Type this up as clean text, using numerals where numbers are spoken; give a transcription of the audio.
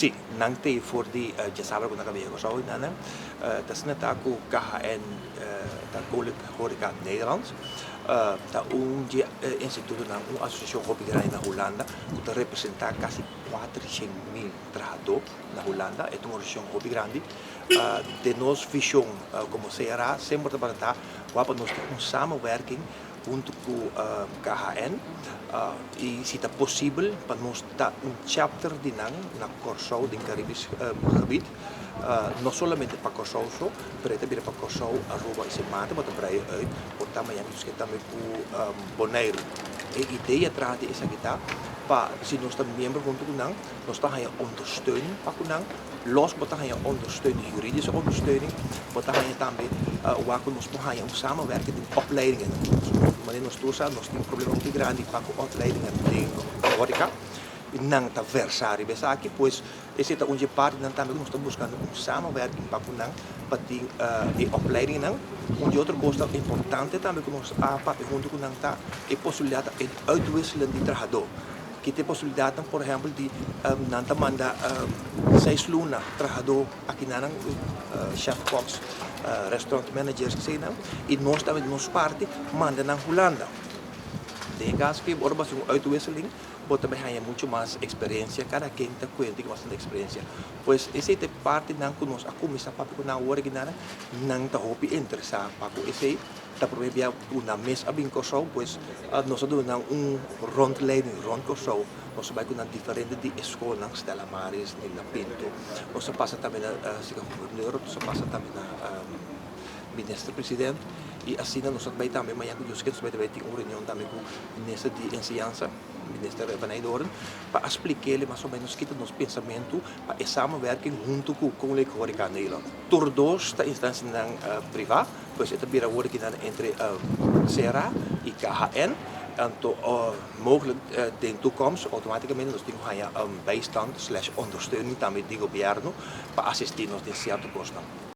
Si, nan t'ei for di djasabra ku nan a biaha Kòrsou i nan ta asina ta ku KHN, ta Koninklijke Horeca Nederland, ta un di e institutonan, un asosiashon hopi grandi na Hulanda ku ta representá kasi 400.000 trahadó na Hulanda. E ta un organisashon hopi grandi. Den nos vishon komo CRA semper tabata ta wak pa nos tin un samenwerking huntu ku KHN i si ta posibel pa nos ta un chapter di nan na Kòrsou den Caribisch gebied, no solamente pa Kòrsou so, pero e ta bira pa Kòrsou, Aruba i Sint Maarten, bo ta brei uit por ta mañana nos ke tambe ku Boneiru. E idea tras di esaki ta pa si nos ta miembro huntu ku nan, nos ta haña ondersteuning pa ku nan. Los bo ta haña ondersteuning, juridische ondersteuning, bo ta haña tambe wak ku nos por haña un samenwerking den opleidingen. Manera nos tur sa, nos tin un problema hopi grandi pa ku opleidingen den horeca i nan ta versa riba esaki, pues esei ta un dje partinan tambe ku nos ta buskando un samenwerking pa ku nan pa tin e opleidingennan. Un di otro kos ta importante tambe ku nos a papia huntu ku nan ta e posibilidat di uitwisselen di trahadó. Ki ta e posibilidatnan, por ehèmpel, di nan ta manda 6 luna trahadó aki na nan, chef koks, restaurant managers, eseinan, i nos tambe di nos parti manda nan Hulanda. Den e kaso aki ora bo hasi un uitwisseling, bo ta bai haña muchu mas eksperensia, kada ken ta kuenta ku bastante eksperensia. Pues esei ta e partinan ku nos a kuminsá papia ku nan awor aki nan, nan ta hopi interesá pa ku esei. Ta promé bia ku nan mes a bin Kòrsou, pues nos a duna nan un rondleiding rònt Kòrsou. Nos a bai ku nan diferente di e skolnan, Stella Maris, Nilda Pinto. Nos a pasa tambe na Sika Gobernador, nos a pasa tambe na Minister President i asina nos a bai tambe mañana ku Dios ke nos a bai tambe tin un reunion tambe ku Minister di Enseñansa, Minister Van Heydoorn, pa a splik'é mas o menos kita nos pensamentu pa e samenwerking huntu ku Koninklijke Horeca Nederland. Tur dos ta instansianan privá. Pues e ta bira awor kinan entre CRA i KHN. Anto mogelijk den toekomst automaticamente nos tin ku haña bijstand slash ondersteuning tambe di gobierno pa asistí nos den sierto kosnan.